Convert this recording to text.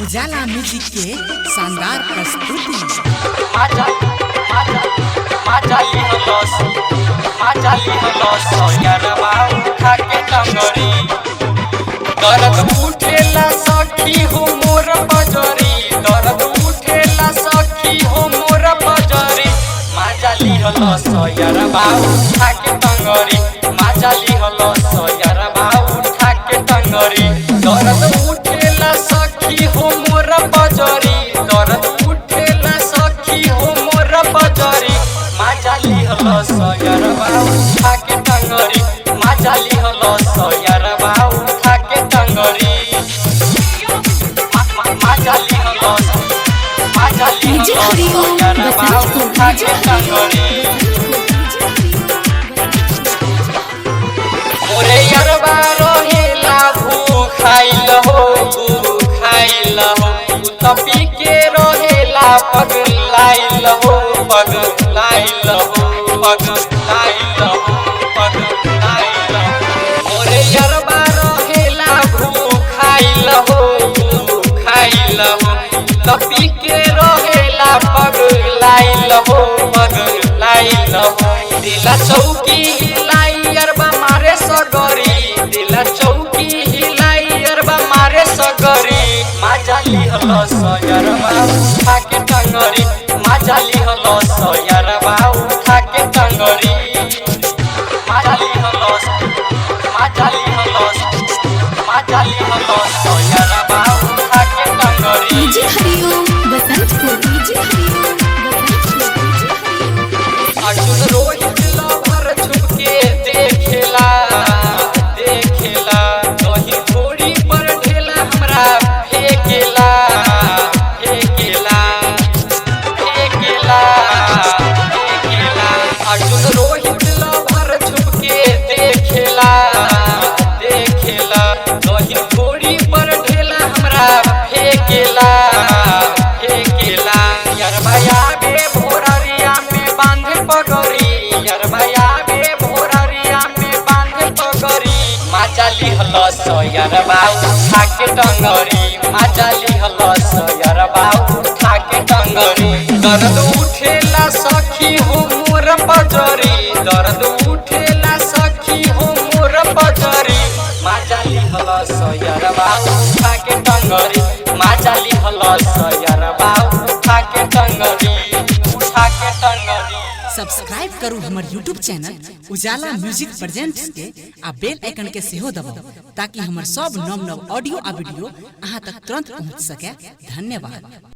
उजाला म्यूजिक के शानदार प्रस्तुति। माजा माजा माजा लिहलस, माजा लिहलस यारवा उठा के टंगरी। दर्द उठेला सखी हो मोर बजरी, दर्द उठेला सखी हो मोर बजरी। माजा लिहलस यारवा उठा के टंगरी, माजा लिहलस यारवा उठा के टंगरी। दर्द उठेला सखी हो मोर बजरी, दर्द उठेला सखी हो मोर बजरी। माजा लिहलस यारवा उठा के टंगरी, माजा लिहलस यारवा उठा के टंगरी। माजा लिहलस, माजा डीजे लिहलस हरिओम यारवा बसंतपुर। उठा डीजे के टंगरी। मोरे यरबा रहेला भूखाइल हो, भूखाइल हो। उ त पी के रहेला पगलाइल हो, पगलाइल हो, पगलाइल हो, पगलाइल हो। मोरे यरबा रहेला भूखाइल हो, भूखाइल हो। उ त पी के रहेला पगलाइल हो, पगलाइल हो। दिला चौकी हिलाई अरबा मारे सगरी, दिला चौकी हिलाई अरबा मारे सगरी। माजा लिहलस यारबा उठा के टंगरी, माजा लिहलस यारबा उठा के टंगरी। माजा लिहलस, माजा लिहलस, माजा लिहलस यारबा उठा के टंगरी। DJ Hariom Basantpur. DJ Hariom Basantpur. DJ Hariom. Arjun Rohit lover छुपके देखेला, देखेला। कहीं थोड़ी पर ढेला हमरा फेकेला, फेकेला, फेकेला, फेकेला। अर्जुन रोहित लभर छुपके देखेला, देखेला। कहीं थोड़ी पर ढेला हमरा फेकेला, फेकेला। यार आबे भोररिया में बांध पगड़ी, यार आबे भोररिया में बांध पगड़ी। माजा लिहलस यारबा उठा के टंगरी, माजा लिहलस यारबा उठा के टंगरी। दर्द उठेला सखी हो मोर बजरी, दर्द उठेला सखी हो मोर बजरी। माजा लिहलस यारबा उठा के टंगरी, माजा लिहलस यारबा उठा के टंगरी, उठा के टंगरी। सब्सक्राइब करू हमर YouTube channel Ujala music presents के आ बेल आइकन के सेहो दबाउ ताकि हमर सब नव नव ऑडियो आ वीडियो अहाँ तक तुरंत पहुँच सके। धन्यवाद।